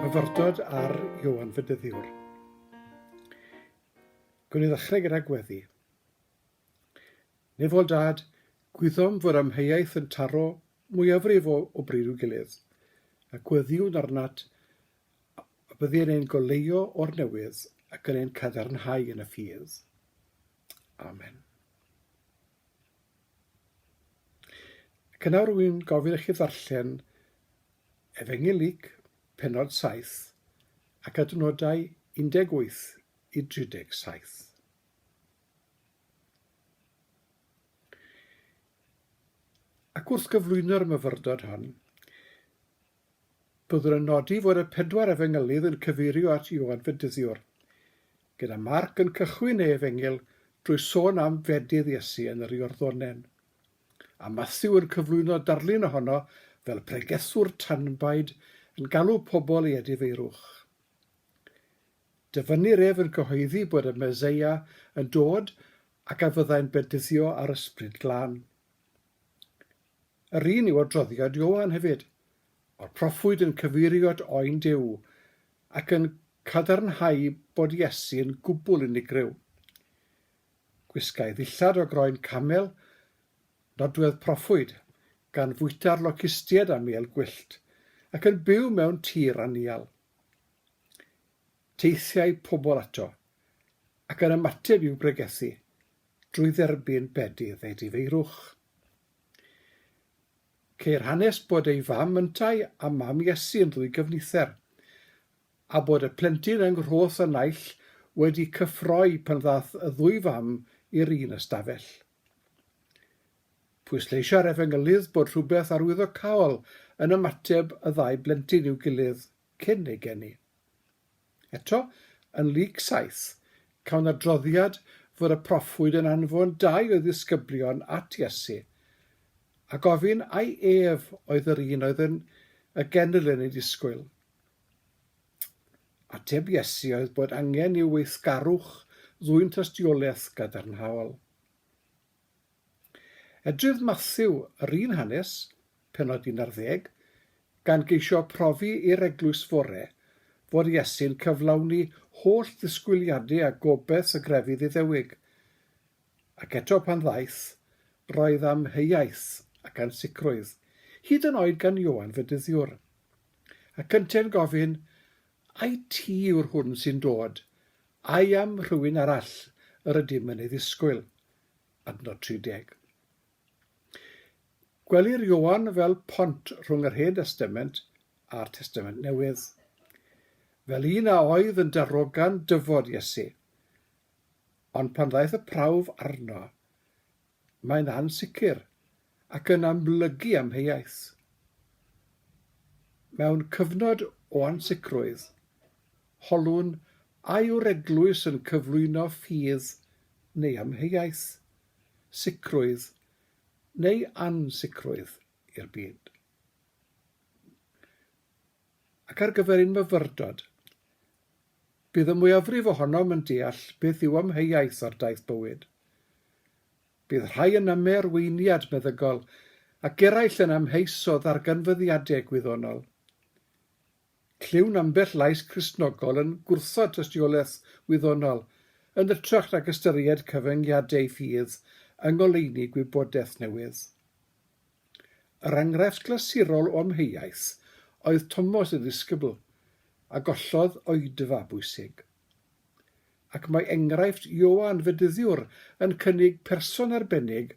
Myfyrdod ar Ioan Fedyddiwr. Gwn i ddechrau gyda gweddi. Nefol Dad, gwyddom fod amheuaeth yn taro mwyafrif o, o bryd i'w gilydd, a gweddiwn arnat a byddi yn ein goleuo o'r newydd ac yn ein cadarnhau yn y ffydd. Amen. Ac yn awr rwy'n gofyn i chi ddarllen Efengyl Luc, pennod 7, ac adnodau 18 i 37. Ac wrth gyflwyno'r myfyrdod hon, Byddwn yn nodi fod y pedwar efengylydd yn cyfeirio at Ioan Fedyddiwr, gyda Marc yn cychwyn ei efengyl drwy sôn am fedydd Iesu yn yr Iorddonen, a Mathew yn cyflwyno darlun ohono fel pregethwr tanbaid yn galw pobl i edifeirwch. Dyfynnir ef yn cyhoeddi bod y Meseia yn dod ac a fyddai'n bedyddio â'r Ysbryd Glân. Yr un yw adroddiad Ioan hefyd, o'r proffwyd yn cyfeirio at Oen Duw ac yn cadarnhau bod Iesu yn gwbl unigryw. Gwisgai ddillad o groen camel, nodwedd proffwyd, gan fwyta'r locustiaid a mêl gwyllt, ac yn byw mewn tir anial. Teithiai pobl ato, ac yn ymateb i'w bregethu, drwy dderbyn bedydd edifeirwch. Ceir hanes bod ei fam yntau a mam Iesu yn ddwy gyfnither, a bod y plentyn yng nghroth y naill wedi cyffroi pan ddaeth y ddwy fam i'r un ystafell. Pwysleisia'r efengylydd bod rhywbeth arwyddocaol yn ymateb y ddau blentyn i'w gilydd cyn eu geni. Eto, yn Luc 7, cawn adroddiad fod y proffwyd yn anfon dau o'i ddisgyblion at Iesu, a gofyn ai ef oedd yr un oedd yn y genedl yn ei disgwyl. Ateb Iesu oedd bod angen i'w weithgarwch ddwyn tystiolaeth gadarnhaol. Edrydd Mathew yr un hanes, pennod 11, gan geisio profi i'r eglwys fore fod Iesu'n cyflawni holl ddisgwyliadau a gobaith y grefydd Iddewig. Ac eto pan ddaeth, roedd amheuaeth ac ansicrwydd, hyd yn oed gan Ioan Fedyddiwr. Ac yntau'n gofyn, Ai ti yw'r hwn sy'n dod, ai am rhywun arall yr ydym yn ei ddisgwyl? Adnod 30. Gwelir Ioan fel pont rhwng yr Hen Destament a'r Testament Newydd, fel un a oedd yn darogan dyfod Iesu. Ond pan ddaeth y prawf arno, mae'n ansicr ac yn amlygu amheuaeth. Mewn cyfnod o ansicrwydd, holwn a yw'r eglwys yn cyflwyno ffydd neu amheuaeth, sicrwydd neu ansicrwydd i'r byd. Ac ar gyfer ein myfyrdod, bydd y mwyafrif ohonom yn deall beth yw amheuaeth ar daith bywyd. Bydd rhai yn amau arweiniad meddygol ac eraill yn amheus o ddarganfyddiadau gwyddonol. Clywn ambell lais Cristnogol yn gwrthod tystiolaeth wyddonol yn hytrach nag ystyried cyfyngiadau ffydd yng ngoleuni gwybodaeth newydd. Yr enghraifft glasurol o amheuaeth oedd Tomos y ddisgybl, a gollodd oedfa bwysig. Ac mae enghraifft Ioan Fedyddiwr yn cynnig person arbennig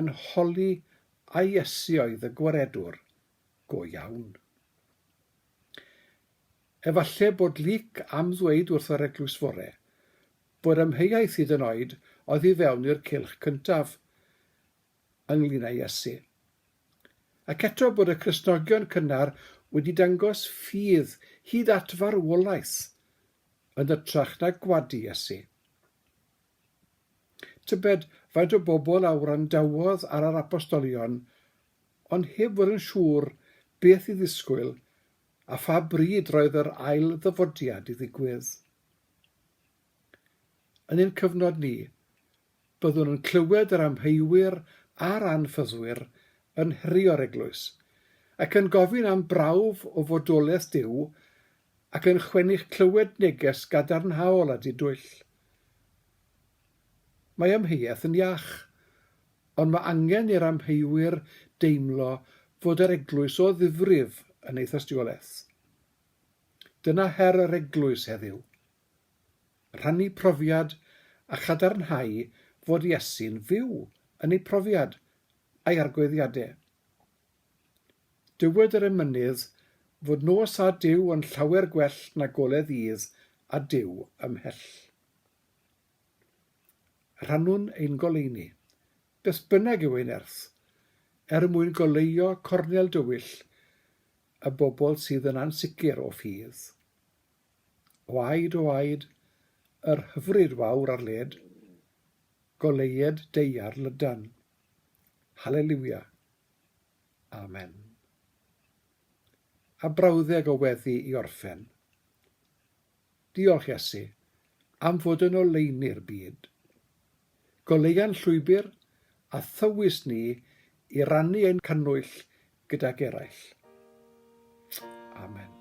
yn holi ai Iesu oedd y Gwaredwr go iawn. Efallai bod Luc am ddweud wrth yr eglwys fore bod amheuaeth hyd yn oed oddi fewn i'r cylch cyntaf ynglŷn â Iesu. Ac eto bod y Cristnogion cynnar wedi dangos ffydd hyd at farwolaeth yn hytrach na gwadu Iesu. Tybed faint o bobl a wrandawodd ar yr apostolion ond heb fod yn siŵr beth i ddisgwyl a pha bryd roedd yr ail ddyfodiad i ddigwydd. Yn ein cyfnod ni, Byddwn yn clywed yr amheuwyr a'r anffyddwyr yn herio'r eglwys, ac yn gofyn am brawf o fodolaeth Duw ac yn chwennych clywed neges gadarnhaol a didwyll. Mae amheuaeth yn iach, ond mae angen i'r amheuwyr deimlo fod yr eglwys o ddifrif yn ei thystiolaeth. Dyna her yr eglwys heddiw. Rhannu profiad a chadarnhau fod Iesu'n fyw yn ei profiad a'i argoeddiadau. Dywed yr emynydd fod nos a Duw yn llawer gwell na golau ddydd a Duw ymhell. Rhannwn ein goleuni, beth bynnag yw ei nerth, er mwyn goleuo cornel dywyll y bobl sydd yn ansicr o ffydd. Waed o waed, yr hyfryd wawr ar led, goleued daear lydan. Haleliwia. Amen. A brawddeg o weddi i orffen. Diolch, Iesu, am fod yn oleuni'r byd. Goleua'n llwybr a thywys ni i rannu ein cannwyll gydag eraill. Amen.